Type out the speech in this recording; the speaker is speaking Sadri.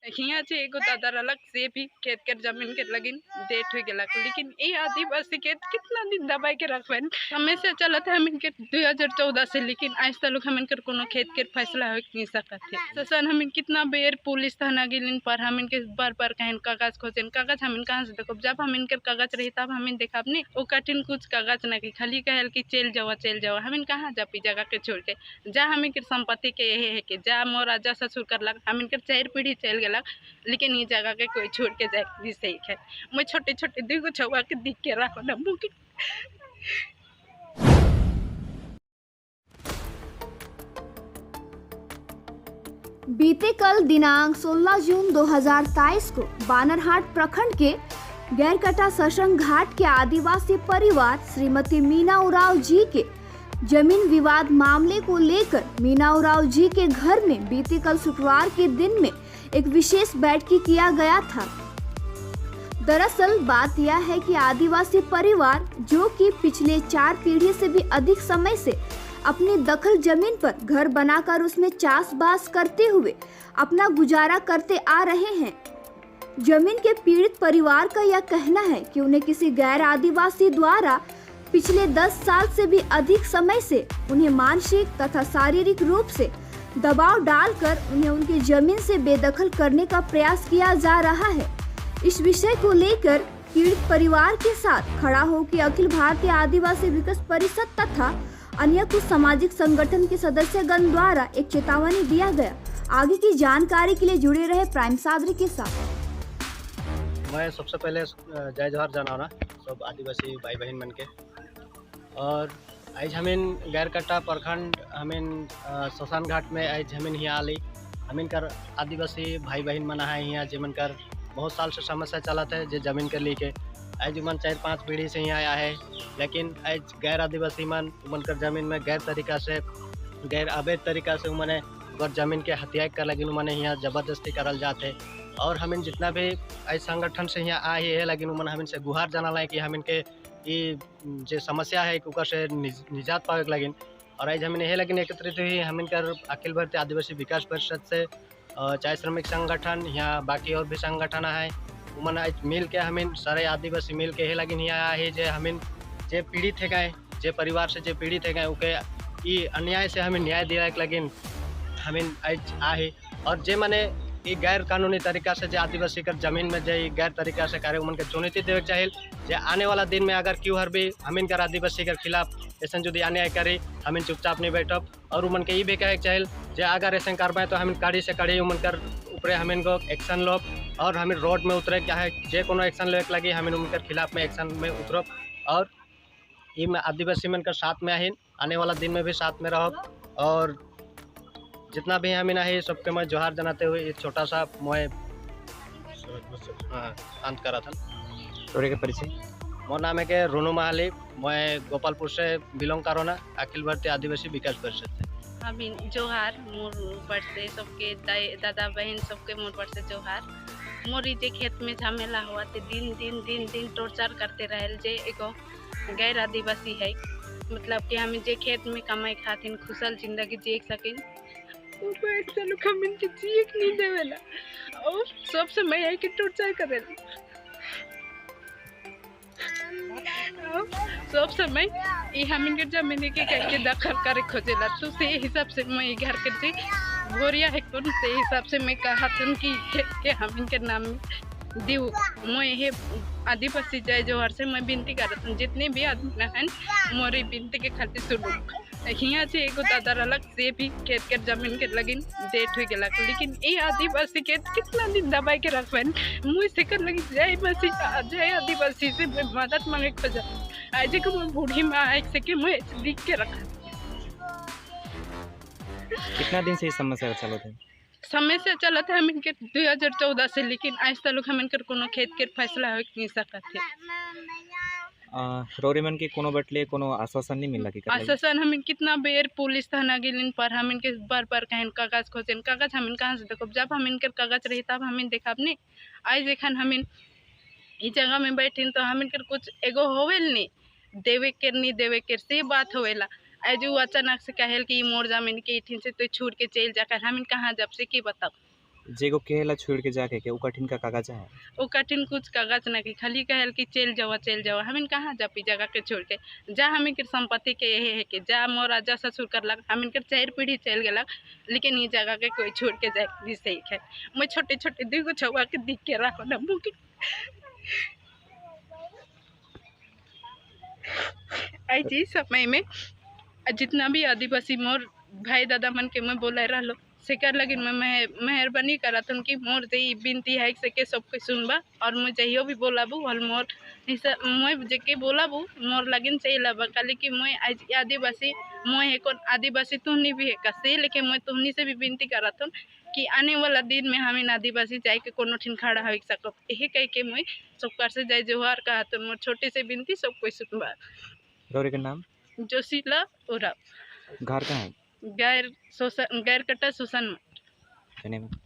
हियाँ से एगो दादा रहलक से भी खेत के जमीन के लगिन डेथ हो गेलक, लेकिन ये आदिवासी के कितना दिन दबाई के रखबन। हमेशा चलत है हमन के 2014 से, लेकिन आज तक हमन के कोनो खेत के फैसला हो नहीं सकत है। ससन हमन कितना बेर पुलिस थाना गिलिन पर हमन के बार बार कहन कागज खोजन, कागज हमन कहाँ से देखब, जब हमन के कागज रही तब हमन देखब नहीं। वो कठिन कुछ कागज ना कि खाली कहल कि चल जाओ चल जाओ, हमन कहाँ जा पी जगह के छोड़ के जा। हमन के संपत्ति के यही है कि जा मोर राजा ससुर करलक, हमन के 4 पीढ़ी चल गलक, लेकिन ये जगह के कोई छोड़ के जाए नहीं सही है। मैं छोटे छोटे दुगो छुआ के दिख के रखो ना मुँह। बीते कल दिनांक 16 जून 2023 को बानरहाट प्रखंड के गैरकटा सशंग घाट के आदिवासी परिवार श्रीमती मीना उरांव जी के जमीन विवाद मामले को लेकर मीना उरांव जी के घर में बीते कल शुक्रवार के दिन में एक विशेष बैठक किया गया था। दरअसल बात यह है कि आदिवासी परिवार जो कि पिछले 4 पीढ़ी से भी अधिक समय से अपनी दखल जमीन पर घर बनाकर उसमें चास-बास करते हुए अपना गुजारा करते आ रहे हैं। जमीन के पीड़ित परिवार का यह कहना है कि उन्हें किसी गैर आदिवासी द्वारा पिछले 10 साल से भी अधिक समय से उन्हें मानसिक तथा शारीरिक रूप से दबाव डालकर उन्हें उनकी जमीन से बेदखल करने का प्रयास किया जा रहा है। इस विषय को लेकर पीड़ित परिवार के साथ खड़ा होकर अखिल भारतीय आदिवासी विकास परिषद तथा अन्य कुछ सामाजिक संगठन के सदस्यगण द्वारा एक चेतावनी दिया गया। आगे की जानकारी के लिए जुड़े रहे प्राइम सादरी के साथ। मैं सबसे पहले जय जोहार जनाना सब आदिवासी भाई बहन मन के, और आज हमिन गैरकट्टा प्रखंड हमिन श्मशान घाट में आज हमिन यहाँ आली। हमिन कर आदिवासी भाई बहन मन आए यहाँ जिमन कर बहुत साल से समस्या चलत है जे जमीन के लेके। आज मन 4-5 पीढ़ी से यहाँ आया है, लेकिन आज गैर आदिवासी मन उमन कर जमीन में गैर तरीका से गैर अवैध तरीका से उमने अगर जमीन के हत्या कर लगिन उमने यहाँ ज़बरदस्ती करल जाते। और हमिन जितना भी आज संगठन से यहाँ आए है लेकिन उमन हमिन से गुहार जाना है कि हमिन के ये जो समस्या है ओकर से निजात पावे लगिन। और आज हमिन यही लगिन एकत्रित हुई हमिन कर अखिल भारतीय आदिवासी विकास परिषद से चाहे श्रमिक संगठन यहाँ बाकी और भी संगठन है उमन आज मिल के हमिन सारे आदिवासी मिल के लगिन यहाँ आए जे हमिन जे पीड़ित है गए जे परिवार से जे पीड़ित है गए ओके ये अन्याय से हमें न्याय दिलाए लगिन हमिन आज आए। और जे मने ये गैर कानूनी तरीका से जो आदिवासी कर जमीन में जे गैर तरीका से कार्य उनके चुनौती देवे चाहिए जे आने वाला दिन में अगर क्यों हर भी हमिन कर आदिवासी के खिलाफ ऐसा यदि अन्याय करे हमिन चुपचाप नहीं बैठब। और उमन के ये भी कहे चाहिए जे अगर ऐसा कार्रवाई तो हमिन कड़ी से कड़ी उमन कर ऊपर हमिन को एक्शन लो और हमें रोड में उतरे क्या है जे कोनो एक्शन ले लगी हमिन उनके खिलाफ में एक्शन में उतरब। और ये आदिवासी मन कर साथ में आहिन आने वाला दिन में भी साथ में रहो। और जितना भी हमें है सबके मैं जोहार जनाते हुए एक छोटा सा मैं अंत करा था। तोरे के परिचय? मोर नाम है के रोनू महाली, मैं गोपालपुर से बिलोंग करो ना अखिल भारतीय आदिवासी विकास परिषद से। हमें जोहार मोर ऊपर से सबके दादा बहन सबके मोर पर से जोहार। मोर जे खेत में झमेला हुआ थे दिन दिन दिन दिन टॉर्चर करते रहे जे एगो गैर आदिवासी है, मतलब कि हमें जे खेत में कमाई खातिन खुशल जिंदगी जी सकिन के जिए नहीं देवेला और सब समय है कि टॉर्चर करेला सब समय ये हमिन के जमीन के करके दखल करे खोजेला। तो से हिसाब से मैं घर के जे भोरिया है कौन से हिसाब से मैं कहा थन कि खेत के हमिन के नाम दिव। मैं ये आदिवासी जय जोहर से मैं विनती करत हूँ जितने भी आदमी हैं मोरी विनती के खातिर सुनू। हियाँ से एगो दादा रहलक से भी खेत के जमीन के लगिन डेथ हो गेलक, लेकिन ये आदिवासी के कितना दिन दबाई के रखबन। मुँह से कर लगी जय मसीह जय आदिवासी से मैं मदद मांगे खोजा आज को मैं बूढ़ी माँ एक से के मैं लिख के रखा। कितना दिन से ये समस्या चलत है? समय से चलत है हमन के 2014 से, लेकिन आज तक हमन के कोनो खेत के फैसला हो नहीं सकत है। रोरे मन के कोनो बटले कोनो आश्वासन नहीं मिला कि आश्वासन हमिन कितना बेर पुलिस थाना गिलिन पर हमिन के बार बार कहन कागज खोजन, कागज हमिन कहाँ से देखब, जब हमिन के कागज रही तब हमिन देखब नहीं। आज एखन हमिन इस जगह में बैठिन तो हमिन के कुछ एगो होवेल नहीं देवे के नहीं देवे के से बात होवेला। आज वो अचानक से कहल कि मोर जमीन के इठिन से तो छोड़ के चल जाकर हमिन कहाँ जब से की बताओ। जेगो केला छोड़ के जाके के उ कठिन का कागज है? वो कठिन कुछ कागज ना की, खाली कहल कि चल जावा चल जावा। हमिन कहाँ जापी जगह के छोड़ के? जा हमिन के संपत्ति के यही है कि जा मोर राजा ससुर करलक, हमिन के 4 पीढ़ी चल गलक, लेकिन ये जगह के कोई छोड़ के जाए नहीं सही है। मैं छोटे छोटे 2 छुआ के दिख के रखो ना मुँह। ऐसी समय में जितना भी आदिवासी मोर भाई दादा मन के मैं बोला रहा सेकर लगिन मैं मेहरबानी करत हूँ कि मोर जे विनती है से के सबके सुनबा और मैं जहियो भी बोलाबू और मोर मैं जेके बोलाबू मोर लगिन सही लबा खाली कि मैं आज आदिवासी मैं है कौन आदिवासी तुहनी भी है कसे, लेकिन मैं तुहनी से भी विनती करत हूँ कि आने वाला दिन में हमें आदिवासी जाए के कोनो ठिन खड़ा हो सकब, यही कह के मैं सबकार से जय जोहार कहत हूँ। मोर छोटे से विनती सब कोई सुनबा। गौरी के नाम? जोशीला उरांव। घर कहाँ है? गैर कट्टा शोषण। धन्यवाद।